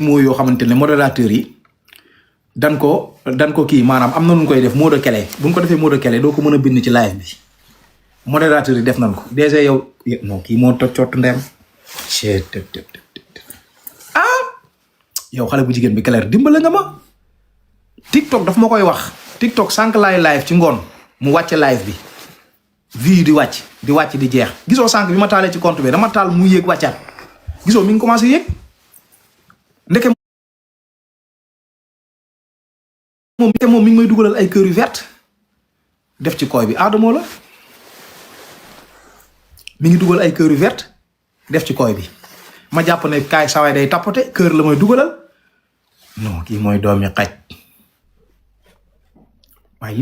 moo yoo xamante ne modérateur yi dan ko kii maanaam am na nu koy def mot de clé buñ ko defee mot de clé doo ko mën a bind ci live bi modérateur yi def nañ ko déjà yow non kii moo toj cottu ndeem yow xale bu jigéen bi Claire dimbale nga ma TikTok daf ma koy wax TikTok sànq laay live ci ngoon mu wàcce live bi vie di wàcc di jeex gisoo sànq bi ma taalee ci compte bi dama taal mu yéeg wàccaat gisoo mi ngi commencé yéeg ndeke moom mi ngi may dugalal ay kër yu verte def ci koy bi Adamo la mi ngi dugal ay kër yu verte def ci koy bi ma jàpp ne kaay sawaay day tapote kër la may dugalal non kii mooy doomi xaj waaye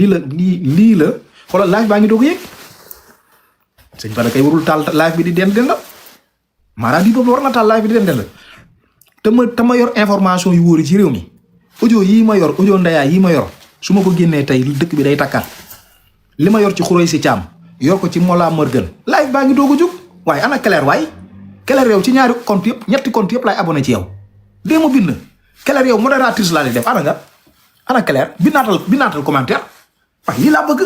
lii la xoolal live baa ngi doog yéeg sëñ Bada kay warul taal live bi di den la maanaam di boobu war na taal live bi di den la te ma yor information yu wóori ci réew mi audio yii ma yor audio ndeyaa yii ma yor su ma ko génnee tey dëkk bi day takkaat li ma yor ci xuróy si caam yor ko ci Mollah Morgun live baa ngi doog a jóg waaye ana Claire waay Claire yow ci ñaari compte yëpp ñetti compte yëpp laay abonné ci yow dee ma bind Claire yow modératrice laa lay def ana Claire binaatal commentaire waaye lii laa bëgg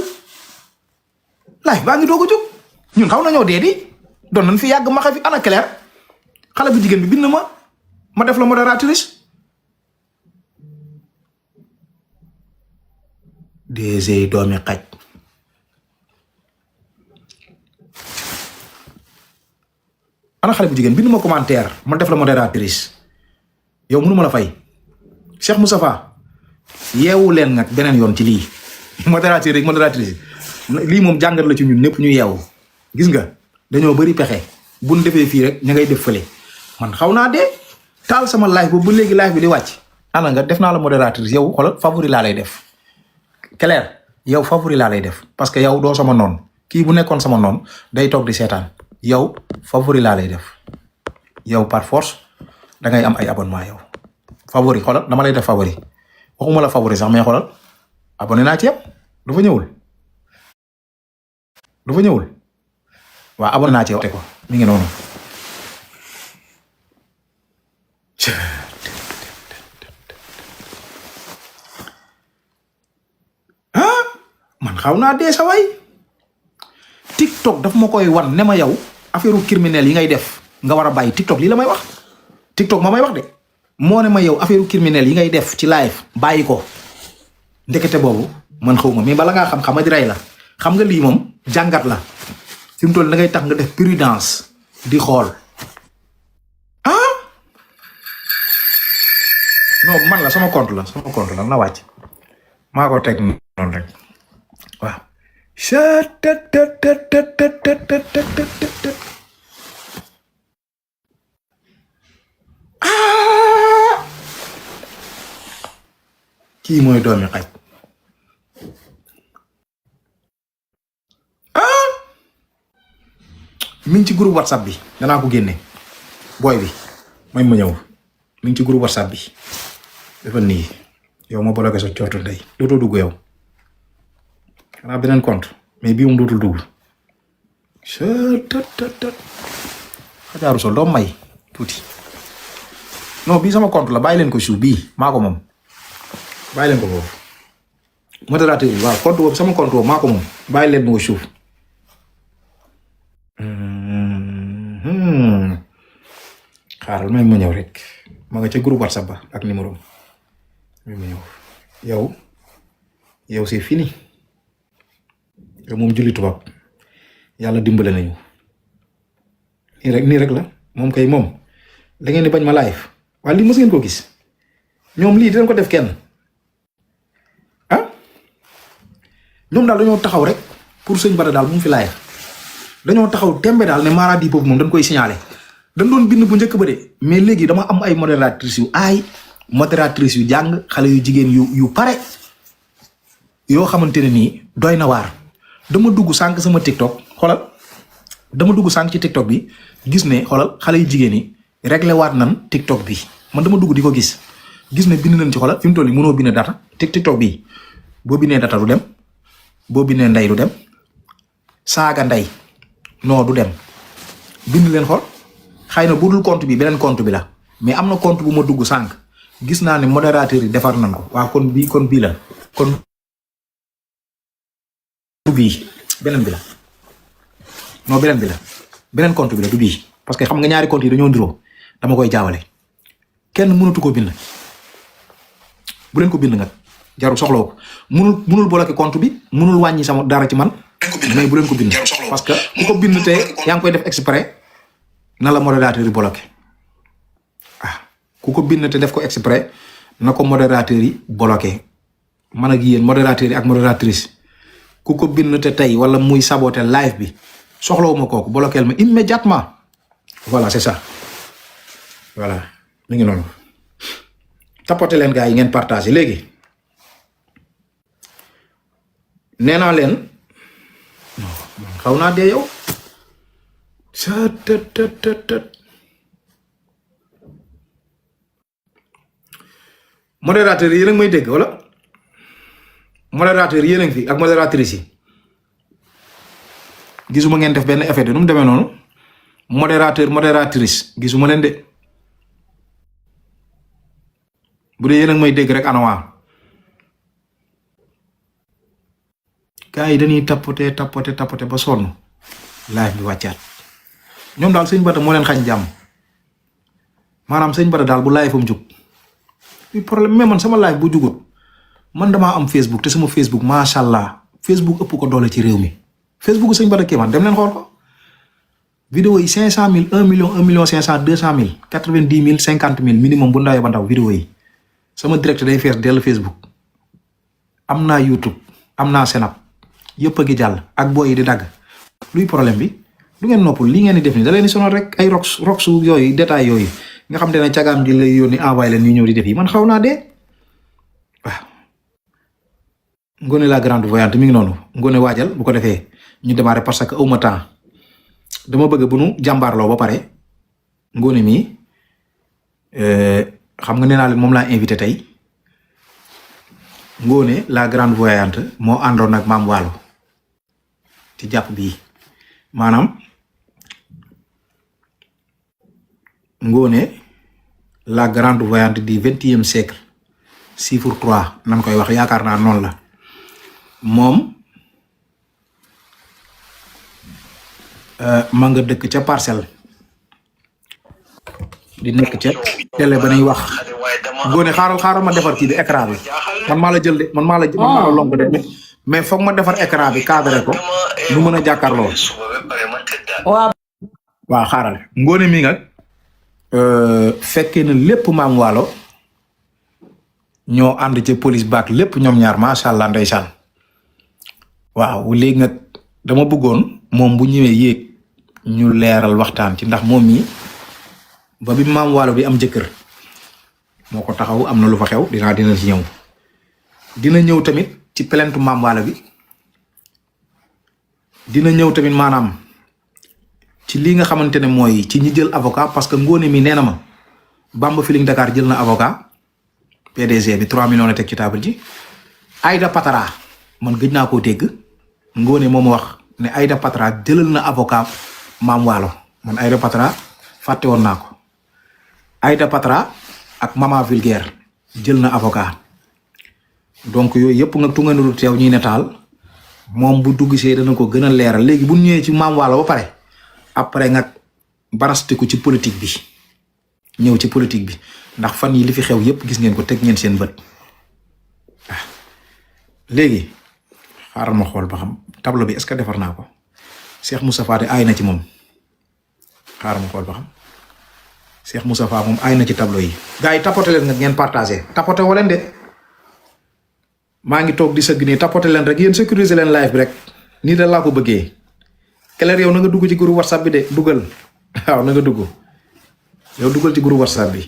live baa ngi doog a jóg ñun xaw nañoo dee di doon nañ fi yàgg ma fi ana Claire xale bu jigéen bi bind ma def la modératrice DG doomi xaj ana xale bu jigéen bind ma commentaire ma def la modératrice yow mënuma la fay Cheikh Moustapha yeewu leen nag beneen yoon ci lii modérateur rek modératrice lii moom jàngat la ci ñun ñëpp ñu yeewu gis nga dañoo bëri pexe buñ defee fii rek ña ngay def fële man xaw naa dee taal sama live boobu ba léegi live bi di wàcc ana nga def naa la modératrice yow xoolal favori laa lay def Claire yow favori laa lay def parce que yow doo sama noon kii bu nekkoon sama noon day toog di seetaan yow favori laa lay def yow par force da ngay am ay abonnement yow favori xoolal dama lay def favori waxuma la favori sax mais xoolal abonné naa ci yëpp dafa ñëwul waaw abonné naa ci yow te ko mi ngi noonu man xaw naa dee sa waay TikTok daf ma koy wan ne ma yow affaire criminel yi ngay def nga war a bàyyi TikTok lii la may wax TikTok ma may wax de moo ne ma yow affaire criminel yi ngay def ci live bàyyi ko ndekete boobu man xaw ma mais bala ngaa xam-xama di rey la xam nga lii moom jàngat la fi mu toll da ngay tax nga def prudence di xool non man la sama compte la na wàcc maa ko teg noonu rek waaw kii mooy doomi xaj mi ngi ci groupe WhatsApp bi danaa ko génne booy bi mooy ma ñëw mi ngi ci groupe WhatsApp bi dafa nii yow ma bloqué sa cootu ndey dootoo dugg yow xanaa beneen compte mais bii moom dootul dugg xajaaru sol doo may tuuti non bii sama compte la bàyyi leen ko suuf bii maa ko moom bàyyi leen ko foofu modérateur bi waaw compte boobu sama compte boobu maa ko moom bàyyi leen ko suuf xaaral may ma ñëw rek ma nga ca groupe WhatsApp ba ak numéro may ma ñëw yow c'est fini yow moom julli tubaab yàlla dimbale nañu nii rek la moom kay moom da ngeen di bañ ma live waaye lii mës ngeen ko gis ñoom lii dinañ ko def kenn ñoom daal dañoo taxaw rek pour sëñ Bada daal bu mu fi live dañoo taxaw tembe daal ne maladie boobu moom dañ koy signaler dañ doon bind bu njëkk ba de mais léegi dama am ay modératrices yu modératrices yu jàng xale yu jigéen yu pare yoo xamante ne nii doy na waar dama dugg sànq sama TikTok xoolal dama dugg sànq ci TikTok bi gis ne xoolal xale yu jigéen yi réglé waat nan TikTok bi man dama dugg di ko gis ne bind nañ ci xoolal fi mu toll nii mënoo bind data TikTok bi boo bindee data du dem boo bindee ndey du dem saaga ndey non du dem bind leen xool xëy na bu dul compte bi beneen compte bi la mais am na compte bu ma dugg sànq gis naa ne modérateur yi defar nañ ko waaw kon bii la kon du bii beneen bi la non beneen bi la beneen compte bi la du bii parce que xam nga ñaari compte yi dañoo ndiroo dama koy jaawale kenn mënatu ko bind bu leen ko bind nga jarul soxlawo ko munul bloquer compte bi munul wàññi sama dara ci man mais bu leen ko bind parce que ku ko bind te yaa ngi koy def exprès na la modérateur yi bloqué ku ko bind te def ko exprès na ko modérateur yi bloqué man ak yéen modérateur yi ak modératrice ku ko bind te tey wala muy saboter live bi soxlawuma kooku bloqueel ma immédiatement voilà c'est ça voilà mi ngi noonu tapoter leen gars yi ngeen partagé léegi nee naa leen xaw naa dee yow modérateur yéen a ngi may dégg wala modérateur yéen a ngi fi ak modératrice yi gisuma ngeen def benn effet de nu mu demee noonu modérateur modératrice gisuma leen de bu dee yéen a ngi may dégg rek anawaa gars yi dañuy tapoter ba sonn live bi wàccaat ñoom daal sëñ Bada moo leen xañ jàmm maanaam sëñ Bada daal bu live fam jug problème mais man sama live bu jugut man damaa am Facebook te sama Facebook macha allah Facebook ëpp ko doole ci réew mi Facebook sëñ Bada Kéemaan dem leen xool ko vidéo yi 500 000 1 million 1 million 500 200 000 90 000 50 000 minimum bu ndawee ba ndaw vidéo yi sama direct day fees dell Facebook am naa YouTube am naa Snap yëpp a ngi jàll ak booy yi di dagg luy problème bi du ngeen noppul li ngeen di def ni da leen di sonal rek ay rox yooyu détails yooyu nga xam te ne cagaam ji lay yónni envoyé leen ñu ñëw di def yi man xaw naa dee waaw. Ngone la grande voyante mi ngi noonu Ngone waajal bu ko defee ñu démarrer parce que awma temps dama bëgg bu nu jàmbaarloo ba pare Ngone mi xam nga nee naa leen moom laa invité tey Ngone la grande voyante moo àndoon ak Maam Waalo ci jàpp bii maanaam Ngone la grande voyante du 20e siècle chiffre 3 nan koy wax yaakaar naa noonu la moom ma nga dëkk ca Parcelles di nekk ca télé ba ñuy wax Ngone xaaral ma defar kii bi écran bi man maa la jël de man maa la lonk de mais foog ma defar écran bi cadré ko nu mën a jàkkaarloo waaw xaaral Ngone mi nga fekkee na lépp Maam Waalo ñoo ànd ca police baak lépp ñoom ñaar macha allah ndeysaan waaw léegi nag dama bëggoon moom bu ñëwee yéeg ñu leeral waxtaan ci ndax moom mi ba bi Maam Waalo bi am jëkkër moo ko taxaw am na lu fa xew dina ci ñëw dina ñëw tamit ci plainte Maam Waalo bi dina ñëw tamit maanaam ci li nga xamante ne mooy ci ñi jël avocat parce que Ngone mi nee na ma Bamba Feeling Dakar jël na avocat PDG bi 3 millions la teg ci table ji Aïda Patara man gëj naa koo dégg Ngone moom wax ne Aïda Patara jëlal na avocat Maam Waalo man Aïda Patara fàtte woon naa ko Aïda Patara ak Mama Vulgaire jël na avocat donc yooyu yëpp nga tunga lu teew ñuy netaal moom bu dugg see dana ko gën a leeral léegi bu ñëwee ci Maam Waalo ba pare après nga barastiku ci politique bi ñëw ci politique bi ndax fan yi li fi xew yëpp gis ngeen ko teg ngeen seen bët léegi xaaral ma xool ba xam tableau bi est-ce que defar naa ko Cheikh Moustapha de aay na ci moom xaaral ma xool ba xam Cheikh Moustapha moom aay na ci tableau yi gars yi tapoté leen nga ngeen partagé tapoté woo leen de maa ngi toog di sëgg nii tapoté leen rek yéen sécuriser leen live bi rek nii da laa ko bëggee Claire yow na nga dugg ci groupe WhatsApp bi de dugal waaw na nga dugg yow dugal ci groupe WhatsApp bi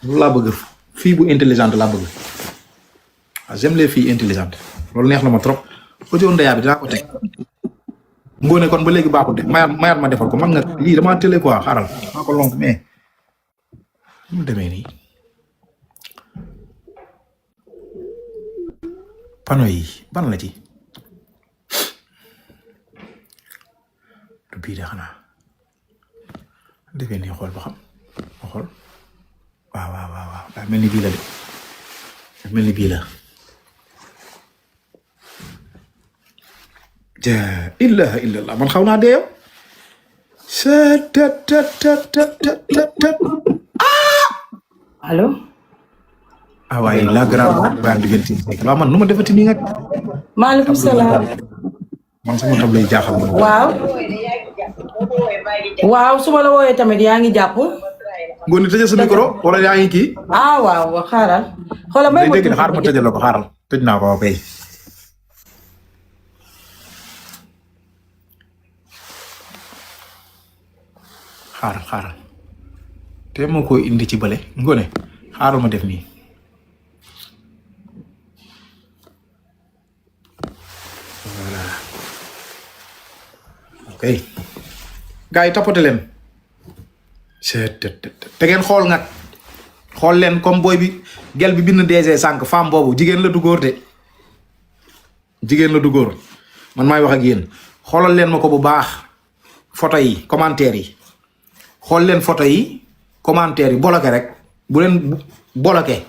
loolu laa bëgg fii bu intelligente laa bëgg ah j'aime les filles intelligentes loolu neex na ma trop audio ndeyaa bi dinaa ko teg Ngone kon ba léegi baaxul de mayaat ma defal ko man nga lii damaa télé quoi xaaral maa ko lonk mais mu demee nii panneau yi ban la ci du bii de xanaa defee nii xool ba xam ma xool waaw daa mel ni bii la de daa mel ni bii la ja ilaha illallah man xaw naa dee yow allo. waaye la grande ba diggante waaw man nu ma defati nii nga maaleykum salaam. man sama tab lay jaaxal ma waaw. waaw su ma la wooyee tamit yaa ngi jàpp. Ngoné tëjee sa micro wala yaa ngi kii waaw xaaral. xoolal may ma dégg na xaar ma tëjal la ko xaaral tëj naa ko kay xaaral te moo ko indi ci bële Ngoné xaaral ma def nii voilà ok gars yi tapote leen te ngeen xool nag xool leen comme booy bi gel bi bind DG sànq femme boobu jigéen la du góor de jigéen la du góor man maay wax ak yéen xoolal leen ma ko bu baax photo yi commentaire yi xool leen photo yi commentaire yi bloqué rek bu leen bloqué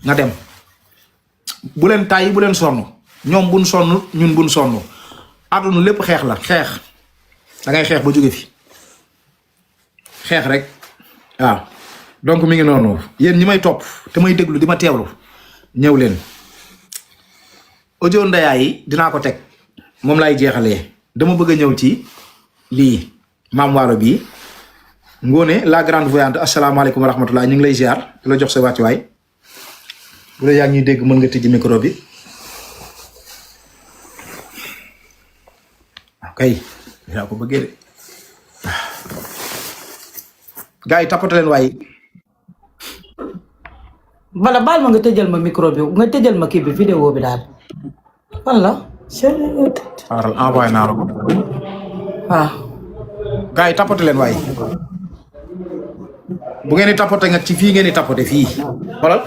nga dem bu leen tàyyi bu leen sonn ñoom buñ sonn ñun buñ sonn àdduna lépp xeex la xeex da ngay xeex ba jóge fi xeex rek waaw donc mi ngi noonu yéen ñi may topp te may déglu di ma teewlu ñëw leen audio ndayaa yi dinaa ko teg moom lay jeexalee dama bëgg a ñëw ci lii maam waalo bii Ngoné la grande voyante asalaamaaleykum wa rahmatulah ñu ngi lay ziar di la jox sa wàccuwaay bu la yaa ngi ñuy dégg mën nga tijji micro bi ok dinaa ko bëggee de gars yi tappate leen waaye bala baal ma nga tëjal ma micro bi nga tëjal ma kii bi vidéo bi daal walla xaaral envoyé naa la ko waaw gars yi tappate leen waaye bu ngeen di tapote nga ci fii ngeen di tapote fii xoolal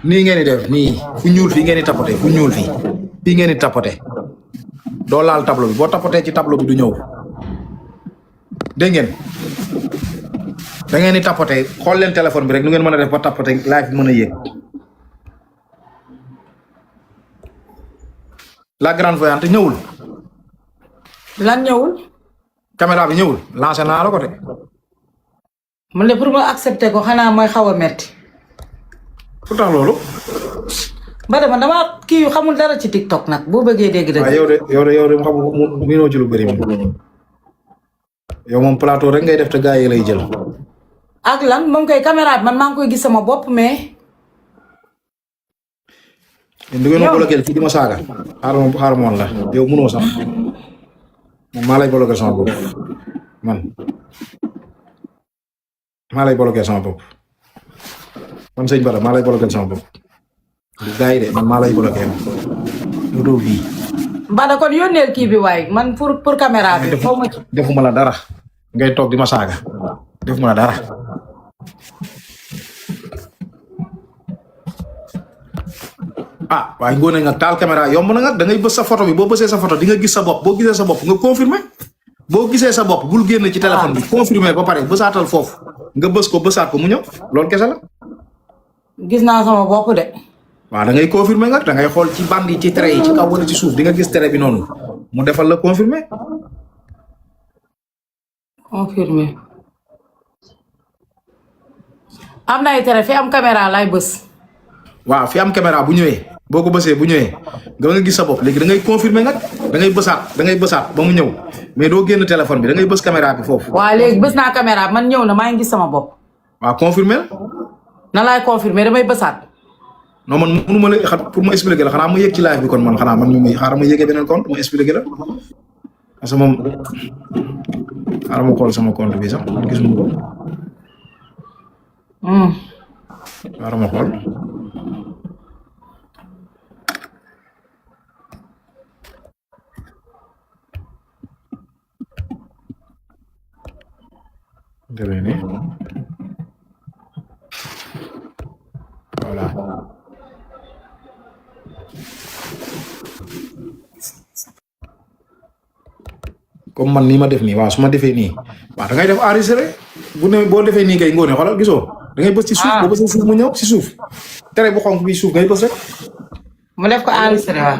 nii ngeen di def nii fu ñuul fii ngeen di tapote fu ñuul fii ngeen di tapote doo laal tableau bi boo tapotee ci tableau bi du ñëw dégg ngeen da ngeen di tapote xool leen téléphone bi rek nu ngeen mën a def ba tapote live bi mën a yéeg la grande voyante ñëwul lan ñëwul caméra bi ñëwul lancé naa la ko de man de pour ma accepter ko xanaa mooy xaw a metti lu tax loolu ba dama dama kii yu xamul dara ci TikTok nag boo bëggee dégg dëgg. waaw yow de xam nga mënoo ci lu bëri moom yow moom plateau rek ngay def te gars yi lay jël. ak lan moom koy caméra bi man maa ngi koy gis sama bopp mais. du ngeen ma bloqué kii di ma saaga xaaral ma woon la yow mënoo sax man maa lay bloqué sama bopp maa lay bloqué sama bopp man sëñ Bada maa lay bloqué sama bopp du gars yi de man maa lay bloqué mu doo bii. Bada kon yónneel kii bi waaye man pour caméra bi. xaw ma ci defuma la dara ngay toog di ma saaga defuma la dara. waaye Ngoné nga taal caméra yomb na nga da ngay bës sa photo bi boo bësee sa photo di nga gis sa bopp boo gisee sa bopp nga confirmer boo gisee sa bopp bul génn ci téléphone bi confirmer ba pare bësaatal foofu nga bës ko bësaat ko mu ñëw loolu kese la. gis naa sama bopp de. waaw da ngay confirmer nga da ngay xool ci bande yi ci trait yi ci kaw wala ci suuf di nga gis trait bi noonu mu defal la confirmer. confirmer. am na ay trait fi am caméra lay bës. waaw fi am caméra bu ñëwee boo ko bësee bu ñëwee nga gis sa bopp léegi da ngay confirmer nga da ngay bësaat ba mu ñëw mais doo génn téléphone bi da ngay bës caméra bi foofu. waaw léegi bës naa caméra man ñëw na maa ngi gis sama bopp. waaw confirmer. na laay confirmer damay bësaat. non man mënu ma la xam pour ma expliquer la xanaa ma yëg ci live bi kon man xanaa man mi xaaral ma yëgee beneen compte ma expliquer la parce que moom xaaral ma xool sama compte bi sax gisuma ko. xaaral ma xool. demee nii voilà. comme man nii ma def nii waaw su ma defee nii waaw da ngay def enregistré bu ne boo defee nii kay Ngoné xoolal gisoo da ngay bës ci suuf boo bësee suuf mu ñëw ci suuf tere bu xonk bi suuf ngay bës rek. mu def ko enregistré waaw.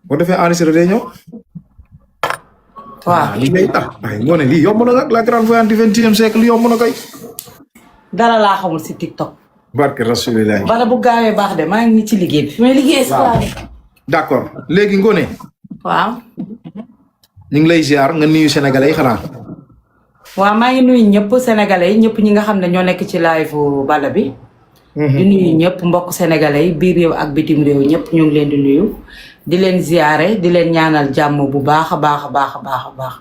boo defee enregistré day ñëw. waaw lii ngay ay ngoone lii yomb na nag la grande voyante du 21e siècle yomb na kay. dara laa xamul si TikTok. barke rasulilah. bala bu gaawee baax de maa ngi nii ci liggéey bi. fi may liggéey si d'accord léegi ngoone. waaw. ñu ngi lay ziar nga nuyu sénégalais yi xanaa. waaw maa ngi nuyu ñëpp sénégalais yi ñëpp ñi nga xam ne ñoo nekk ci live Balla bi. di nuyu ñëpp mbokk sénégalais yi biir réew ak bitim réew ñëpp ñu ngi leen di nuyu. di leen ziare di leen ñaanal jàmm bu baax a baax a baax a baax a baax.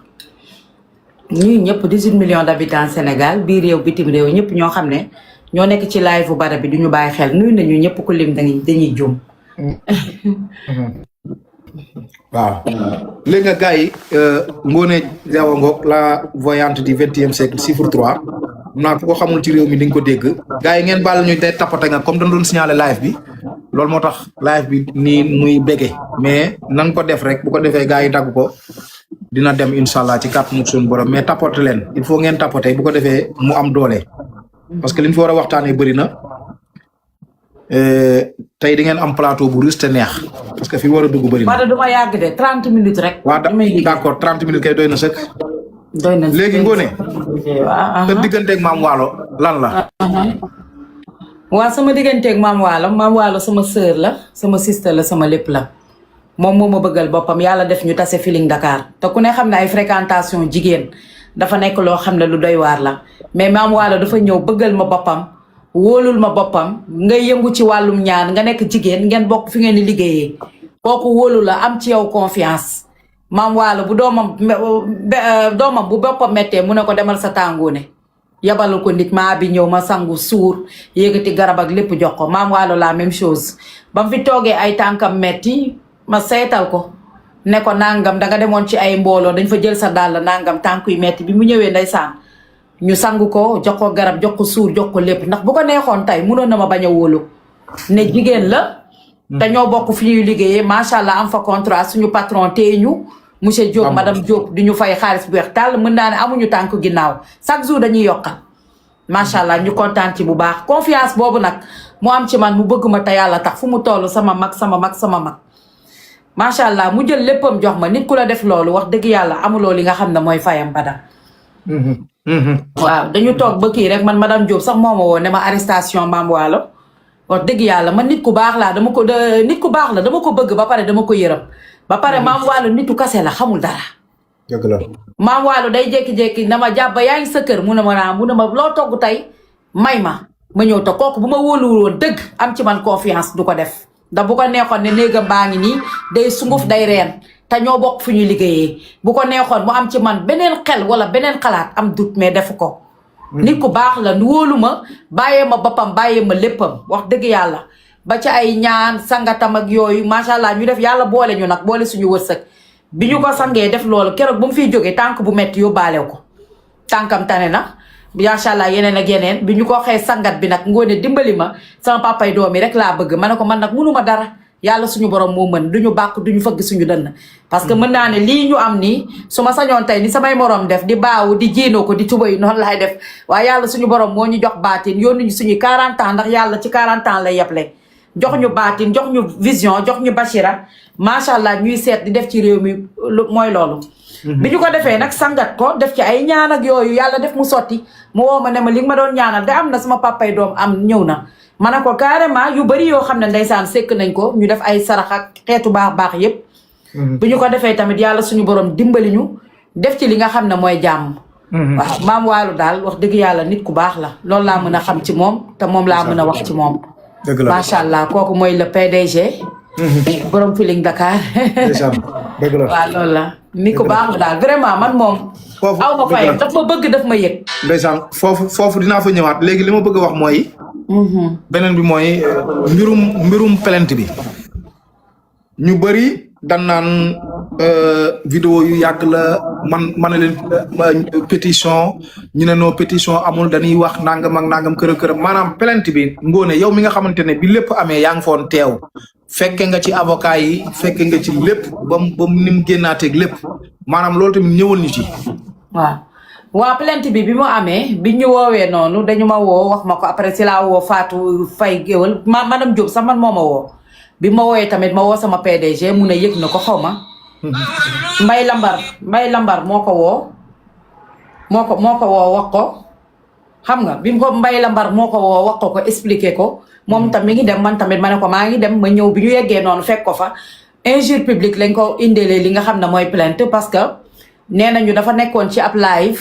nuyu ñëpp 18 millions d'habitants Sénégal biir réew bitim réew ñëpp ñoo xam ne ñoo nekk ci live Balla bi du ñu bàyyi xel nuyu nañu ñëpp ku lim dañuy juum. waaw léegi nga gars yi Ngoné Diawa Ngok la voyante du 20e siècle chiffre 3 xam naa ku ko xamul ci réew mi di nga ko dégg gars yi ngeen baal ñu day tappate nga comme dañ doon signaler live bi loolu moo tax live bi nii muy bége mais nan ko def rek bu ko defee gars yi dagg ko dina dem incha allah ci kàttanu suñu borom mais tapote leen il faut ngeen tapote bu ko defee mu am doole parce que liñ fi war a waxtaanee bëri na tey di ngeen am plateau bu riche te neex parce que fi war a dugg bëri na. Bada du ma yàgg de 30 minutes rek. waaw d'accord 30 minutes kay doy na sëkk. doy na léegi Ngoné. te digganteeg maam Waalo lan la. waaw sama digganteeg maam Waalo sama sœur la sama sister la sama lépp la moom moo ma bëggal boppam yàlla def ñu tase Feeling Dakar te ku ne xam ne ay fréquentation jigéen dafa nekk loo xam ne lu doy waar la mais maam Waalo dafa ñëw bëggal ma boppam. wóolul ma boppam ngay yëngu ci wàllum ñaan nga nekk jigéen ngeen bokk fi ngeen di liggéeyee kooku wóolu la am ci yow confiance maam Waalo bu doomam bu boppam méttee mu ne ko demal sa tàngoone yabalal ko nit maa bi ñëw ma sangu suur yëkkati garab ak lépp jox ko maam Waalo la même chose ba mu fi toogee ay tànkam metti ma seetal ko ne ko nangam danga demoon ci ay mbooloo dañ fa jël sa dàll nangam tànk yu metti bi mu ñëwee ndeysaan ñu sangu ko jox ko garab jox ko suur jox ko lépp ndax bu ko neexoon tey mënoon na ma bañ a wóolu ne jigéen la te ñoo bokk fi ñuy liggéeyee macha allah am fa contrat suñu patron téye ñu monsieur Diop madame Diop di ñu fay xaalis bu weex tàll mën naa ne amuñu tànk ginnaaw chaque jour dañuy yokkal macha allah ñu kontaan ci bu baax confiance boobu nag mu am ci man mu bëgg ma te yàlla tax fu mu toll sama mag macha allah mu jël léppam jox ma nit ku la def loolu wax dëgg yàlla amuloo li nga xam ne mooy fayam Bada. waaw dañu toog ba kii rek man madame Diop sax moo ma woo ne ma arrestation maam Waalo wax dëgg yàlla man nit ku baax laa dama ko bëgg ba pare dama ko yërëm ba pare maam Waalo nitu kase la xamul dara. dëgg la maam Waalo day jékki-jékki na ma jàpp yaa ngi sa kër mu ne ma loo togg tey may ma ñëw te kooku bu ma wóoluwul woon dëgg am ci man confiance du ko def ndax bu ko neexoon ne néegam baa ngi nii day sunguf day reen te ñoo bokk fu ñuy liggéeyee bu ko neexoon mu am ci man beneen xel wala beneen xalaat am dut mais defu ko. nit ku baax la wóolu ma bàyyee ma boppam bàyyee ma léppam wax dëgg yàlla ba ci ay ñaan sangatam ak yooyu macha allah ñu def yàlla boole ñu nag boole suñu wërsëg bi ñu ko sangee def loolu keroog ba mu fiy jógee tànk bu metti yóbbaale ko tànkam tane na macha allah yeneen ak yeneen bi ñu ko waxee sangat bi nag Ngoné dimbali ma sama papay doom yi rek laa bëgg ma ne ko man nag mënuma dara. yàlla suñu borom moo mën duñu bàkk duñu fëgg suñu dënn parce que mën naa ne lii ñu am nii su ma sañoon tey ni samay morom def di baawu di jiinoo ko di tuba yi noonu laay def waaye yàlla suñu borom moo ñu jox baatin yónni ñu suñuy 40 ans ndax yàlla ci 40 ans lay yeble jox ñu baatin jox ñu vision jox ñu bachira macha allah ñuy seet di def ci réew mi mooy loolu bi ñu ko defee nag sangat ko def ci ay ñaan ak yooyu yàlla def mu sotti mu woo ma ne ma li nga ma doon ñaanal de am na sama papay doom am ñëw na ma ne ko carrément yu bari yoo xam ne ndeysaan sekk nañ ko ñu def ay sarax ak xeetu baax yépp bu ñu ko defee tamit yàlla suñu borom dimbali ñu def ci li nga xam ne mooy jàmm waaw maam Waalo daal wax dëgg yàlla nit ku baax la loolu laa mën a xam ci moom te moom laa mën a wax ci moom macha allah kooku mooy le PDG borom Feeling Dakar dëgg la waaw loolu la nit ku baax la daal vraiment man moom aw ma fayam daf ma bëgg daf ma yëg ndeysaan foofu dinaa fa ñëwaat léegi li ma bëgg a wax mooy beneen bi mooy mbirum plainte bi ñu bëri dan naan vidéo yu yàgg la man leen pétition ñu ne noo pétition amul dañuy wax nangam ak nangam kër maanaam plainte bi Ngoné yow mi nga xamante ne bi lépp amee yaa ngi foon teew fekke nga ci avocat yi fekke nga ci lépp ba mu ni mu génnaateeg lépp maanaam loolu tamit ñëwal ñu ci waaw waa plainte bi mu amee bi ñu woowee noonu dañu ma woo wax ma ko après si laa woo Fatou Faye Géwal madame Diop sax man moo ma woo bi ma woowee tamit ma woo sama PDG mu ne yëg na ko xaw ma Mbay Lambar moo ko woo wax ko xam nga bi mu ko Mbay Lambar moo ko woo wax ko expliqué ko moom tam mi ngi dem man tamit ma ne ko maa ngi dem ma ñëw bi ñu yeggee noonu fekk ko fa injure publique lañ ko indeelee li nga xam ne mooy plainte parce que nee nañu dafa nekkoon ci ab live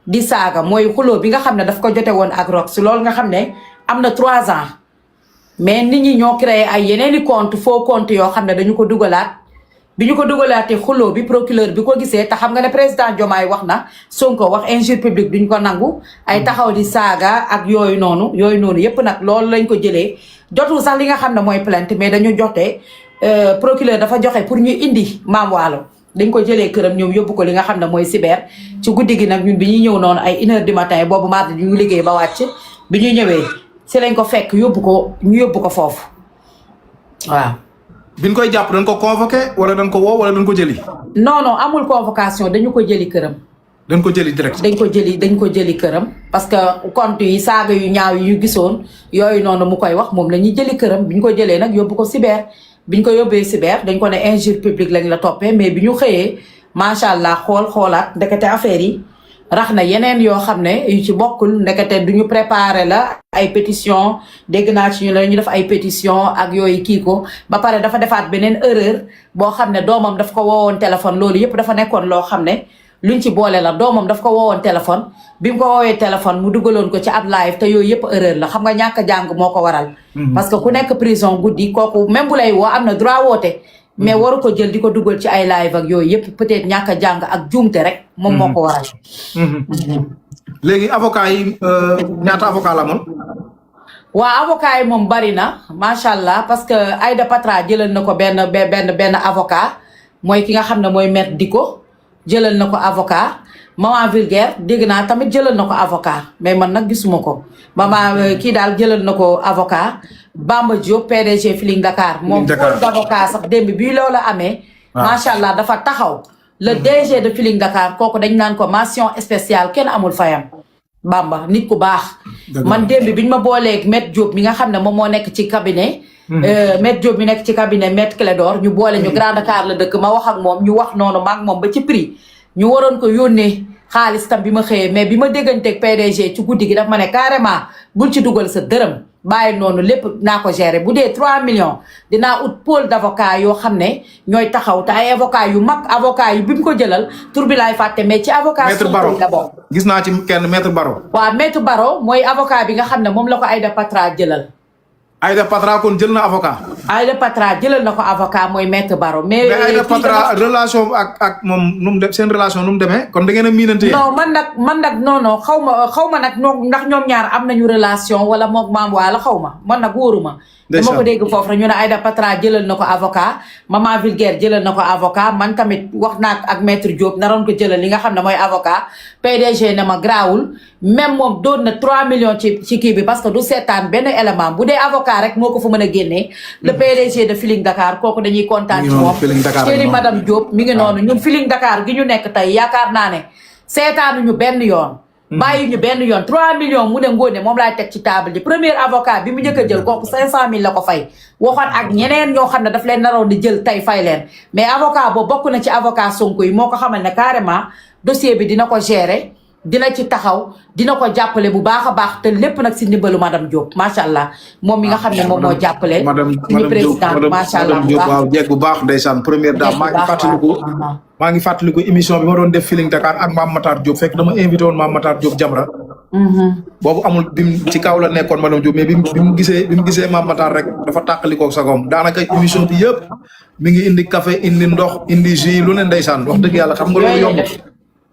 di saaga mooy xuloo bi nga xam ne daf ko jote woon ak Rox loolu nga xam ne am na 3 ans mais nit ñi ñoo créé ay yeneeni compte faux compte yoo xam ne dañu ko dugalaat bi ñu ko dugalaatee xuloo bi procureur bi ko gisee te xam nga ne président Diomaye wax na Sonko wax injure publique duñ ko nangu ay taxaw di saaga ak yooyu noonu yëpp nag loolu lañ ko jëlee jotul sax li nga xam ne mooy plainte mais dañu jote procureur dafa joxe pour ñu indi Mame Wallo dañ ko jëlee këram ñoom yóbbu ko li nga xam ne mooy cyber ci guddi gi nag ñun bi ñuy ñëw noonu ay 1h du matin boobu mardi ñu liggéey ba wàcc bi ñu ñëwee si lañ ko fekk ñu yóbbu ko foofu waaw. biñ koy jàpp dañ ko convoqué wala dañ ko woo wala dañ ko jëli. non amul convocation dañu ko jëli këram. dañ ko jëli direct. dañ ko jëli këram parce que compte yi saaga yu ñaaw yi ñu gisoon yooyu noonu mu koy wax moom la ñuy jëli këram bi ñu ko jëlee nag yóbbu ko cyber. biñ ko yóbbee cyber dañ ko ne injure publique lañ la toppee mais bi ñu xëyee macha allah xoolaat ndekete affaire yi rax na yeneen yoo xam ne yu ci bokkul ndekete du ñu préparé la ay pétition dégg naa ci ñu la ñu def ay pétition ak yooyu kii ko ba pare dafa defaat beneen erreur boo xam ne doomam daf ko woowoon téléphone loolu yëpp dafa nekkoon loo xam ne luñ ci boole la doomam daf ko woowoon téléphone bi mu ko woowee téléphone mu dugaloon ko ci ab live te yooyu yëpp erreur la xam nga ñàkk a jàng moo ko waral. parce que ku nekk prison guddi kooku même bu lay woo am na droit woote. mais waru ko jël di ko dugal ci ay live ak yooyu yëpp peut-être ñàkk a jàng ak juumte rek. moom moo ko waral. léegi avocat yi ñaata avocat la moom. waa avocat yi moom bari na macha allah parce que Aïda Patra jëlal na ko benn avocat mooy ki nga xam ne mooy maître Diko jëlal na ko avocat. Maman Vulgaire dégg naa tamit jëlal na ko avocat mais man nag gisuma ko maman kii daal jëlal na ko avocat Bamba Diop PDG Feeling Dakar moom pôle d'avocat sax démb bii loolu amee macha allah dafa taxaw le DG de Feeling Dakar kooku dañ naan ko mention spéciale kenn amul fayam Bamba nit ku baax man démb biñ ma booleeg Maître Diop mi nga xam ne moom moo nekk ci cabinet Maître Diop mi nekk ci cabinet Maître Clédor ñu boole ñu Grand Dakar la dëkk ma wax ak moom ñu wax noonu maag moom ba ci prix ñu waroon ko yónnee xaalis tam bi ma xëyee mais bi ma dégganteeg PDG ci guddi gi daf ma ne carrément bul ci dugal sa dërëm bàyyi noonu lépp naa ko gérer bu dee 3 millions dinaa ut pôle d'avocat yoo xam ne ñooy taxaw te ay avocat yu mag avocat yi bi mu ko jëlal tur bi laay fàtte mais ci avocat Sonko la bokk gis naa ci kenn maître Baro. waaw maître Baro mooy avocat bi nga xam ne moom la ko Aïda Patra jëlal. Aïda Patra kon jël na avocat. Aïda Patra jëlal na ko avocat mooy maître Baro. mais Aïda Patra relation ak moom nu mu dem seen relation nu mu demee kon da ngeen a miinante. non man nag non xaw ma nag ndax ñoom ñaar am nañu relation wala moom Mame Wallo xaw ma man nag wóoruma. dama ko dégg foofu rek ñu ne Aïda Patra jëlal na ko avocat Maman Vulgaire jëlal na ko avocat man tamit wax naa ak maître Diop naroon ko jëlal li nga xam ne mooy avocat PDG ne ma grawul même moom doon na 3 millions ci kii bi parce que du seetaan benn élément bu dee avocat rek moo ko fa mën a génnee. le PDG de Feeling Dakar kooku dañuy kontaan ci moom. chéri madame Diop mi ngi noonu ñun Feeling Dakar gi ñu nekk tey yaakaar naa ne seetaanuñu benn yoon. bàyyi ñu benn yoon 3 millions mu ne ngóone moom laay teg ci table ji premier avocat bi mu njëkk a jël kooku 500000 la ko fay waxoon ak ñeneen ñoo xam ne daf leen naroon di jël tey fay leen mais avocat boobu bokk na ci avocat Sonko yi moo ko xamal ne carrément dossier bi dina ko gérer dina ci taxaw dina ko jàppale bu baax a baax te lépp nag si ndimbalu madame Diop macha allah moom mi nga xam ne moom moo jàppale. suñu président macha allah bu baax waaw jeeg bu baax ndeysaan première dame maa ngi fàttaliku émission bi ma doon def Feeling Dakar ak Mame Matar Diop fekk dama invité woon Mame Matar Diop Jamra boobu amul bim ci kaw la nekkoon madame Diop mais bi mu gisee Mame Matar rek dafa tàqalikoo sagoom daanaka émission bi yëpp mi ngi indi café indi ndox indi jus lu ne ndeysaan wax dëgg yàlla xam nga loolu yomb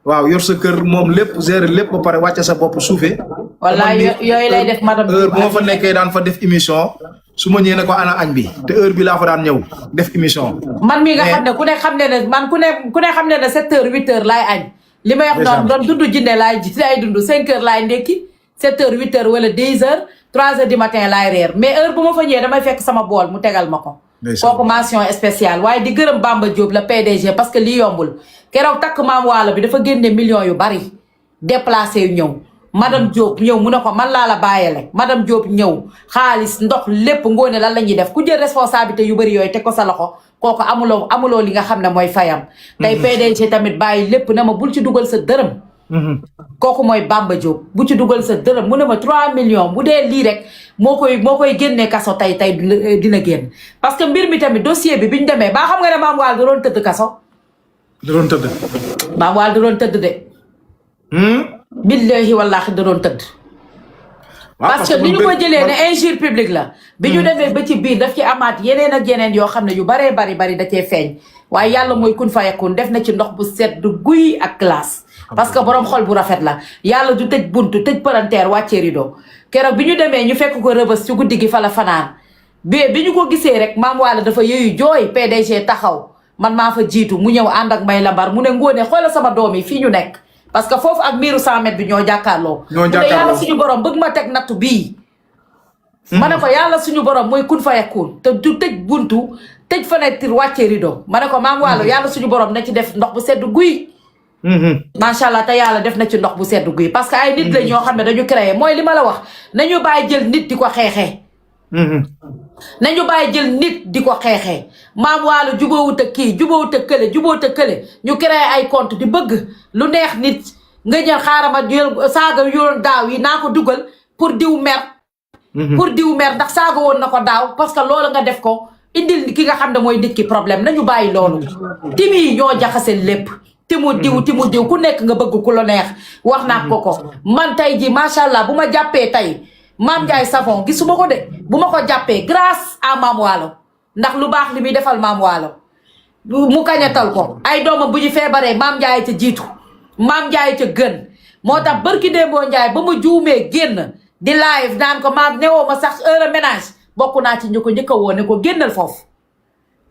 waaw yor sa kër moom lépp gérer lépp ba pare wàcce sa bopp suufee wallaay yooyu lay def madame heure bu ma fa nekkee daan fa def émission su ma ñëwee ne ko ana añ bi te heure bi laa fa daan ñëw def émission. man mi nga xam ne ku ne xam ne ne man ku ne xam ne ne 7h 8h laay añ. li may wax noonu doon dund jinne laay dund 5h laay ndekki 7h 8h wala 10h 3h du matin laay reer mais heure bu ma fa ñëwee damay fekk sama bool mu tegal ma ko. kooku mention spéciale waaye di gërëm Bamba Diop la PDG parce que lii yombul keroog takk Mame Wallo bi dafa génne millions yu bari déplacé yu ñëw madame Diop ñëw mu ne ko man laa la bàyyele madame Diop ñëw xaalis ndox lépp ngoone lan la ñuy def ku jël responsabilité yu bëri yooyu teg ko sa loxo kooku amuloo li nga xam ne mooy fayam tey PDG tamit bàyyi lépp na ma bul ci dugal sa dërëm kooku mooy Bamba Diop bu ci dugal sa dërëm mu ne ma 3 millions bu dee lii rek moo koy génnee kaso tey dina génn parce que mbir mi tamit dossier bi ñu demee baa xam nga ne Mame Wally da doon tëdd kaso da doon tëdd Mame Wally da doon tëdd de billahi wallahi da doon tëdd parce que ni ñu ko jëlee ne injure publique la bi ñu demee ba ci biir daf ci amaat yeneen ak yeneen yoo xam ne yu baree bari da cee feeñ waaye yàlla mooy kun fayakun def na ci ndox bu sedd guy ak glace parce que borom xol bu rafet la yàlla du tëj buntu tëj palanteer wàccee rido keroog bi ñu demee ñu fekk ko rëbës ci guddi gi fa la fanaan bi ñu ko gisee rek Mame Wally dafa yooyu jooy PDG taxaw man maa fa jiitu mu ñëw ànd ak may lambar mu ne ngoone xoolal sama doom yi fii ñu nekk parce que foofu ak miiru 100 mètres bi ñoo jàkkaarloo mu ne yàlla suñu borom bëgg ma teg nattu bii ma ne ko yàlla suñu borom mooy kun fayakun te du tëj buntu tëj fenêtre wàccee rido ma ne ko Mame Wally yàlla suñu borom na ci def ndox bu sedd guy macha allah te yàlla def na ci ndox bu sedd guy parce que ay nit la ñoo xam ne dañu créé mooy li ma la wax nañu bàyyi jël nit di ko xeexee nañu bàyyi jël nit di ko xeexee Mame Wally jubóowut ak kii jubóowut ak kële ñu créé ay compte di bëgg lu neex nit nga ñëw xaaral ma jël saaga yoon daaw yi naa ko dugal pour diw mer ndax saaga woon na ko daaw parce que loolu nga def ko indil ki nga xam ne mooy nit ki problème nañu bàyyi loolu timi yi ñoo jaxase lépp timu diw ku nekk nga bëgg ku la neex wax naa ko man tey ji macha allah bu ma jàppee tey Mame Ndiaye Savon gisuma ko de bu ma ko jàppee grâce à Mame Wally ndax lu baax li muy defal Mame Wally mu kañatal ko ay doomam bu ñu feebaree Mame Ndiaye ca jiitu Mame Ndiaye ca gën moo tax barki Dembo Ndiaye ba ma juumee génn di live naan ko maam newoo ma sax heure ménage bokk naa ci ñu ko njëkk a woo ne ko génnal foofu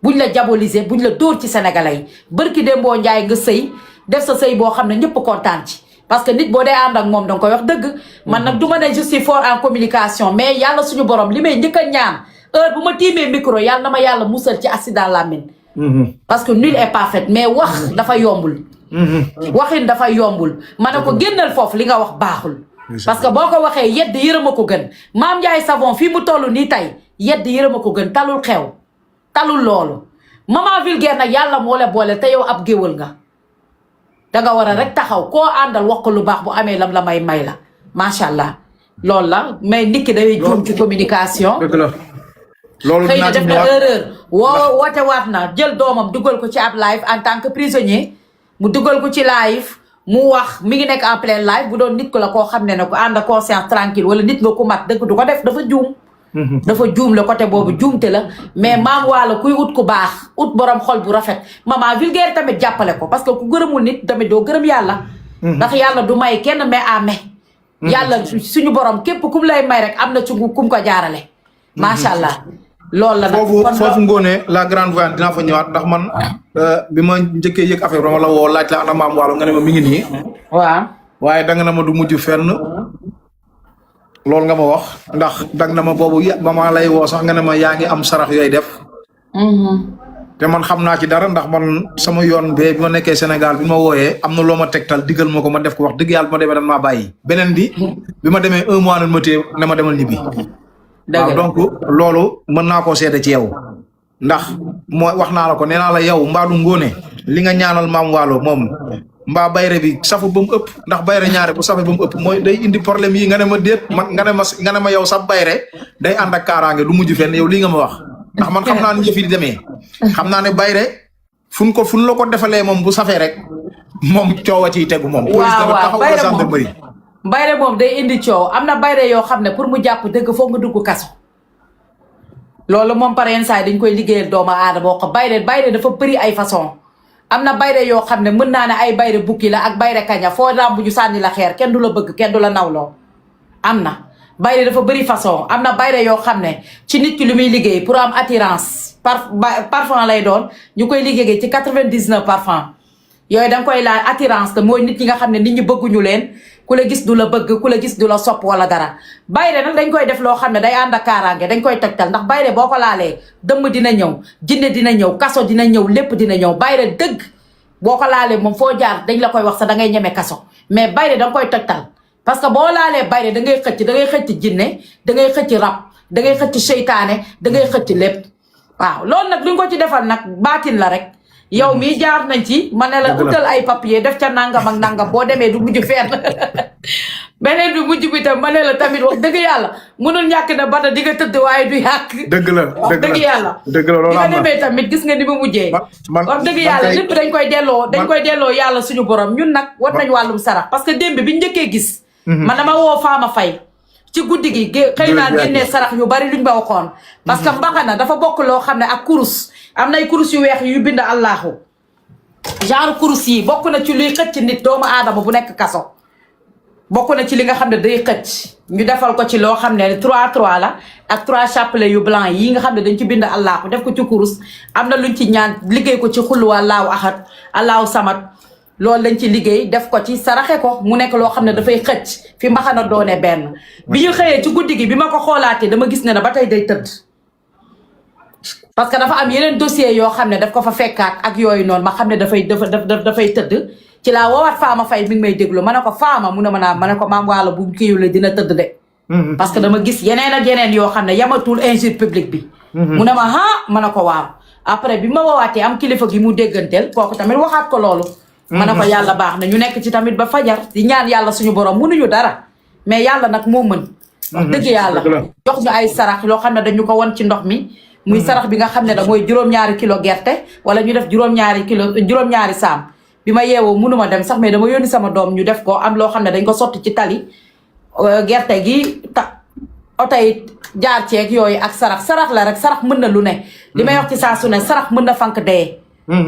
buñ la diaboliser buñ la dóor ci sénégalais yi barki Dembo Ndiaye nga sëy def sa sëy boo xam ne ñëpp kontaan ci parce que nit boo dee ànd ak moom danga koy wax dëgg man nag du ma ne je suis fort en communication mais yàlla suñu borom li may njëkk a ñaan heure bu ma tiimee micro yàlla na ma yàlla musal ci accident làmmiñ parce que nul est parfait mais wax dafa yombul waxin dafa yombul ma ne ko génnal foofu li nga wax baaxul parce que boo ko waxee yedd yërëma ko gën Mame Ndiaye Savon fii mu toll nii tey yedd yërëma ko gën talul xew talul loolu maman vulgaire nag yàlla moo la boole te yow ab géwël nga danga war a rek taxaw koo àndal wax ko lu baax bu amee lam la may la macha allah loolu la mais nit ki day juum ci communication. dëgg la loolu xëy na def na erreur woote waat na jël doomam dugal ko ci ab live en tant que prisonnier mu dugal ko ci live mu wax mi ngi nekk en plein live bu doon nit ko la koo xam ne ko ànd conscience tranquille wala nit nga ku mat dëgg du ko def dafa juum. dafa juum la côté boobu juumte la mais Mame Wally kuy ut ku baax ut borom xol bu rafet maman vulgaire tamit jàppale ko parce que ku gërëmul nit tamit doo gërëm yàlla ndax yàlla du may kenn mais à may yàlla suñu borom képp kum lay may rek am na ci kum ko jaarale macha allah loolu la nag foofu ngoone la grande voyante dinaa fa ñëwaat ndax man bi ma njëkkee yëg affaire dama la woo laaj la ana Mame Wally nga ne ma mi ngi nii waaw waaye danga na ma du mujj fenn loolu nga ma wax ndax dag na ma boobu ba ma lay woo sax nga ne ma yaa ngi am sarax yooyu def te man xam naa ci dara ndax man sama yoon bee bi ma nekkee Sénégal bi ma wooyee am na loo ma tegtal diggal ma ko ma def ko wax dëgg yàlla bi ma demee dan maa bàyyi beneen bi ma demee 1 mois na ma téye ne ma demal ñibbi waaw donc loolu mën naa koo seede ci yow ndax mooy wax naa la ko nee naa la yow mbaadu ngóone li nga ñaanal Mame Wally moom mbaa bayre bi safu ba mu ëpp ndax bayre ñaare bu safe ba mu ëpp mooy day indi problème yi nga ne ma déet man nga ne ma yow sa bayre day ànd ak kaaraange du mujj fenn yow lii nga ma wax ndax man xam naa ne yëf yi di demee xam naa ne bayre fu ñu la ko defalee moom bu safee rek moom coow a ciy tegu moom. police dama taxaw wala gendarmerie. bayre moom day indi coow am na bayre yoo xam ne pour mu jàpp dëgg foog nga dugg kaso loolu moom par yenn saa yi dañ koy liggéeyal doomu aadama boo ko bayre dafa bëri ay façon am na bayre yoo xam ne mën naa ne ay bayre bukki la ak bayre kaña foo lamb ñu sànni la xeer kenn du la bëgg kenn du la nawloo am na bayre dafa bëri façon am na bayre yoo xam ne ci nit ki lu muy liggéey pour am attirance parfum lay doon ñu koy liggéey ci 99 parfum yooyu da nga koy laal attirance te mooy nit ñi nga xam ne nit ñi bëgguñu leen ku la gis du la bëgg ku la gis du la sopp wala dara bayre nag dañ koy def loo xam ne day ànd ak kaaraange dañ koy tegtal ndax bayre boo ko laalee dëmm dina ñëw jinne dina ñëw kaso dina ñëw lépp dina ñëw bayre dëgg boo ko laalee moom foo jaar dañ la koy wax sax da ngay ñeme kaso mais bayre da nga koy tegtal parce que boo laalee bayre da ngay xëcc jinne da ngay xëcc rab da ngay xëcc seytaane da ngay xëcc lépp waaw loolu nag duñ ko ci defal nag baatin la rek yow mii jaar nañ ci ma ne la utal ay papier def ca nangam ak nangam boo demee du mujj fenn beneen du mujj bi tam ma ne la tamit wax dëgg yàlla mënul ñàkk na bata di nga tëdd waaye du yàq dëgg la wax dëgg yàlla dëgg la loolu di nga demee tamit gis nga ni mu mujjee wax dëgg yàlla lépp dañ koy delloo yàlla suñu borom ñun nag war nañ wàllum sarax parce que démb bi njëkkee gis man dama woo Fama Faye ci guddi gi xëy naa génnee sarax yu bari luñ ma waxoon parce que mbaxana dafa bokk loo xam ne ak kurus am nay kurus yu weex yu bind Allahu genre kurus yi bokk na ci luy xëcc nit doomu aadama bu nekk kaso bokk na ci li nga xam ne day xëcc ñu defal ko ci loo xam ne 3 la ak 3 chapelet yu blanc yi nga xam ne dañ ci bind Allahu def ko ci kurus am na luñ ci ñaan liggéey ko ci xullu Allahu ahad Allahu samad loolu lañ ci liggéey def ko ci saraxe ko mu nekk loo xam ne dafay xëcc fi mbaxana doone benn bi ñu xëyee ci guddi gi bi ma ko xoolaatee dama gis ne ba tey day tëdd parce que dafa am yeneen dossier yoo xam ne daf ko fa fekkaat ak yooyu noonu ma xam ne dafay tëdd ci laa woowaat Fama Faye mi ngi may déglu ma ne ko Fama mu ne ma ne ko maam waalo bu kiiwule dina tëdd de parce que dama gis yeneen ak yeneen yoo xam ne yamatul injure public bi mu ne ma ma ne ko waaw après bi ma woowaatee am kilifa gi mu dégganteel kooku tamit waxaat ko loolu ma ne ko yàlla baax na ñu nekk ci tamit ba fajar di ñaan yàlla suñu borom mënuñu dara mais yàlla nag moo mën wax dëgg yàlla jox ñu ay sarax loo xam ne dañu ko won ci ndox mi muy sarax bi nga xam ne da mooy juróom-ñaari kilo gerte wala ñu def juróom-ñaari saam bi ma yeewoo mënuma dem sax mais dama yónni sama doom ñu def ko am loo xam ne dañ ko sotti ci tali gerte gi oto yi jaar ceeg yooyu ak sarax la rek sarax mën na lu ne li may wax ci saa su ne sarax mën na fank dee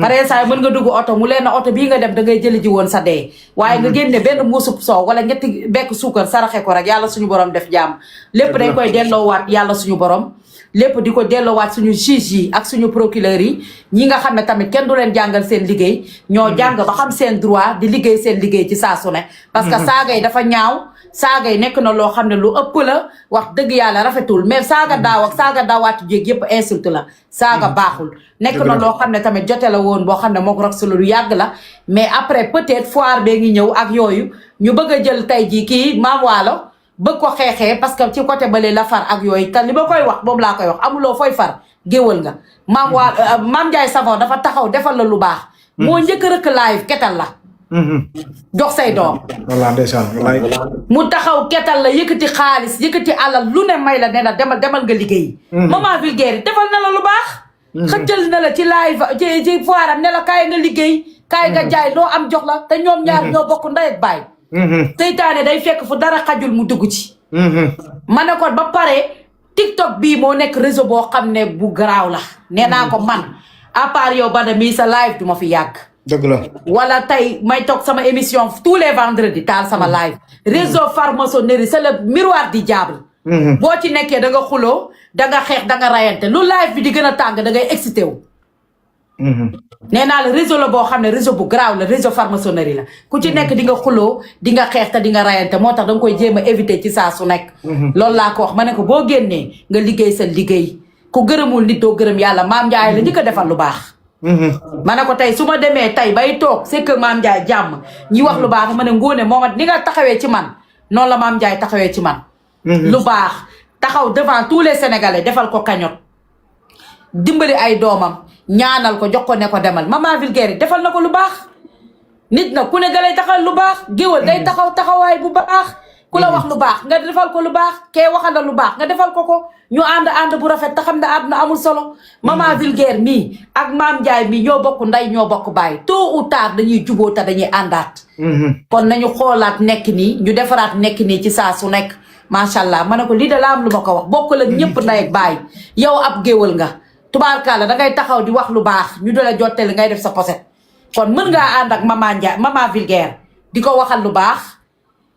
pare saa mën nga dugg oto mu leen na oto bii nga dem da ngay jëli ji woon sa dee waaye nga génne benn muusub soow wala ñetti bekk suukar saraxe ko rek yàlla suñu borom def jàmm lépp dañ koy delloowaat yàlla suñu borom lépp di ko delloowaat suñu juge yi ak suñu procureur yi ñi nga xam ne tamit kenn du leen jàngal seen liggéey ñoo jàng ba xam seen droit di liggéey seen liggéey ci saa su ne parce que saaga yi dafa ñaaw saaga yi nekk na loo xam ne lu ëpp la wax dëgg yàlla rafetul mais saaga daaw ak saaga daawaatu jéeg yëpp insulte la saaga baaxul nekk na loo xam ne tamit jote la woon boo xam ne moo ko rax lu yàgg la mais après peut-être foire bee ngi ñëw ak yooyu ñu bëgg a jël tey jii kii Maam Waalo bëgg ko xeexee parce que ci côté bale la far ak yooyu te li ma koy wax moom laa koy wax amuloo fooy far géwal nga Maam Ndiaye Savon dafa taxaw defal la lu baax moo njëkk a rëkk live ketal la jox say doom mu taxaw ketal la yëkkati xaalis yëkkati alal lu ne may la ne la demal nga liggéey maman vulgaire defal na la lu baax xëccal na la ci live ci foiram ne la kaay nga liggéey kaay nga jaay loo am jox la te ñoom ñaar ñoo bokk ndey ak baay seytaane day fekk fu dara xajul mu dugg ci ma ne ko ba pare TikTok bii moo nekk réseau boo xam ne bu garaaw la nee naa ko man à part yow Bada mii sa live du ma fi yàgg dëgg la wala tey may toog sama émission tous les vendredis taal sama live réseau franc-maçonnerie c'est le miroir du diable boo ci nekkee da nga xuloo da nga xeex da nga rayante lu live bi di gën a tàng da ngay excité wu nee naa la réseau la boo xam ne réseau bu garaaw la réseau franc-maçonnerie la ku ci nekk di nga xuloo di nga xeex te di nga rayante moo tax da nga koy jéem a éviter ci saa su nekk loolu laa ko wax ma ne ko boo génnee nga liggéey sa liggéey ku gërëmul nit doo gërëm yàlla Maam Ndiaye la njëkk a defal lu baax ma ne ko tey su ma demee tey bay toog c'est que Maam Ndiaye jàmm ñi wax lu baax ma ne Ngoné mooma ni nga taxawee ci man noonu la Maam Ndiaye taxawee ci man lu baax taxaw devant tous les Sénégalais defal ko cagnotte dimbali ay doomam ñaanal ko jox ko ne ko demal maman vulgaire defal na ko lu baax nit na ku ne da lay taxal lu baax géwal day taxaw taxawaay bu baax ku la wax lu baax nga defal ko lu baax kee waxal la lu baax nga defal ko ñu ànd bu rafet te xam ne àdduna amul solo maman vulgaire mii ak Maam Ndiaye mii ñoo bokk ndey ñoo bokk baay tôt ou tard dañuy juboo te dañuy àndaat kon nañu xoolaat nekk nii ñu defaraat nekk nii ci saa su nekk macha allah ma ne ko lii de la am lu ma ko wax bokk la ñëpp ndey ak baay yow ab géwal nga tubaarkàlla dangay taxaw di wax lu baax ñu dola jottali ngay def sa poset kon mën ngaa ànd ak maman Ndiaye maman vulgaire di ko waxal lu baax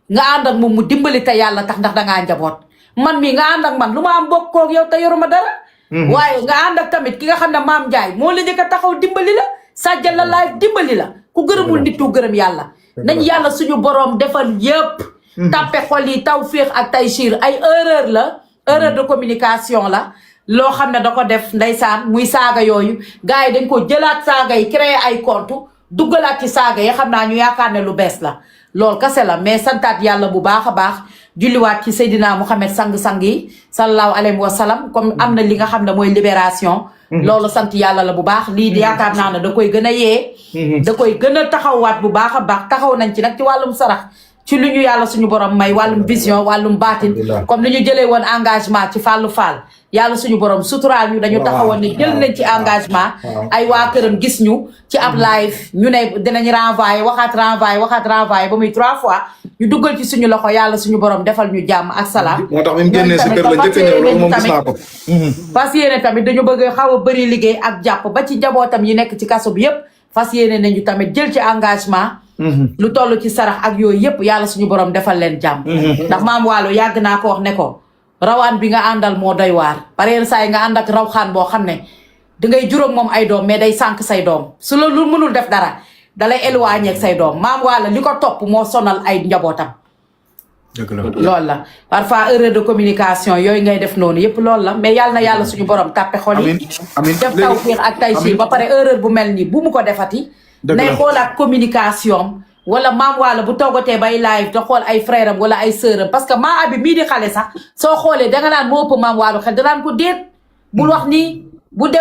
nga ànd ak moom mu dimbali te yàlla tax ndax dangaa njaboot man mii nga ànd ak man lu ma am bokk koog yow te yoruma dara waaye nga ànd ak tamit ki nga xam ne Maam Ndiaye moo la njëkk a taxaw dimbali la sàjjal la live dimbali la ku gërëmul nit ku gërëm yàlla nañ yàlla suñu borom defal yëpp tàppe xol yi tawfiix ak taysiir ay erreur de communication la loo xam ne da ko def ndeysaan muy saaga yooyu gars yi dañ ko jëlaat saaga yi créer ay compte duggalaat ci saaga yi xam naa ñu yaakaar ne lu bees la loolu kase la mais santaat yàlla bu baax a baax julliwaat ci Seydina Mouhamed sang-sang yi sallallahu alayhi wa sallam comme am na li nga xam ne mooy libération loolu sant yàlla la bu baax lii di yaakaar naa ne da koy gën a yee da koy gën a taxawaat bu baax a baax taxaw nañ ci nag ci wàllum sarax ci lu ñu yàlla suñu borom may wàllum vision wàllum baatin comme ni ñu jëlee woon engagement ci Fallou Fall yàlla suñu borom suturaal ñu dañu taxawoon ne jël nañ ci engagement ay waa këram gis ñu ci ab live ñu ne dinañ renvoyer waxaat renvoyer ba muy 3 fois ñu duggal ci suñu loxo yàlla suñu borom defal ñu jàmm ak salaam moo tax mu génnee si kër la njëkk a ñëw loolu moom gis naa ko fas yéene tamit dañu bëgg xaw a bëri liggéey ak jàpp ba ci njabootam yi nekk ci kaso bi yépp fas yéene nañu tamit jël ci engagement lu toll ci sarax ak yooyu yépp yàlla suñu borom defal leen jàmm ndax maam Waalo yàgg naa ko wax ne ko rawaan bi nga àndal moo doy waar pareen saa yi nga ànd ak rawxaan boo xam ne dangay juróom moom ay doom mais day sànq say doom su la lu mënul def dara dalay éloigné ak say doom maam Waalo li ko topp moo sonal ay njabootam dëgg la loolu la parfois erreur de communication yooyu ngay def noonu yépp loolu la mais yàlla na yàlla suñu borom tàppe xol yi def tawfiix ak taysiir ba pare erreur bu mel nii bu mu ko defati nay xoolaat communication wala maam Waalo bu toogatee bay live te xool ay frère am wala ay sœur am parce que maa abi mii di xale sax soo xoolee danga naan moo ëpp maam Waalo xel danaan ko déet bul wax nii bul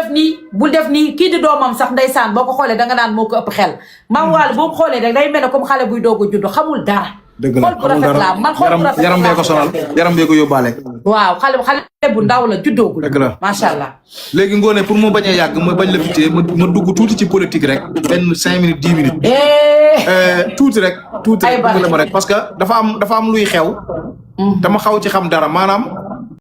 def nii kii di doomam sax ndeysaan boo ko xoolee danga naan moo ko ëpp xel maam Waalo boo ko xoolee rek day mel ne comme xale buy doog a judd xamul dara dëgg la xool bu rafet la man xool bu rafet yaram bee ko sonal yaram bee ko yóbbaale waaw xale bu ndaw la juddoogul dëgg la macha allah léegi Ngoné pour mu bañ a yàgg ma bañ la fittee ma dugg tuuti ci politique rek benn 5 minutes 10 minutes tuuti rek Ay bari. ma rek parce que dafa am luy xew dama xaw ci xam dara maanaam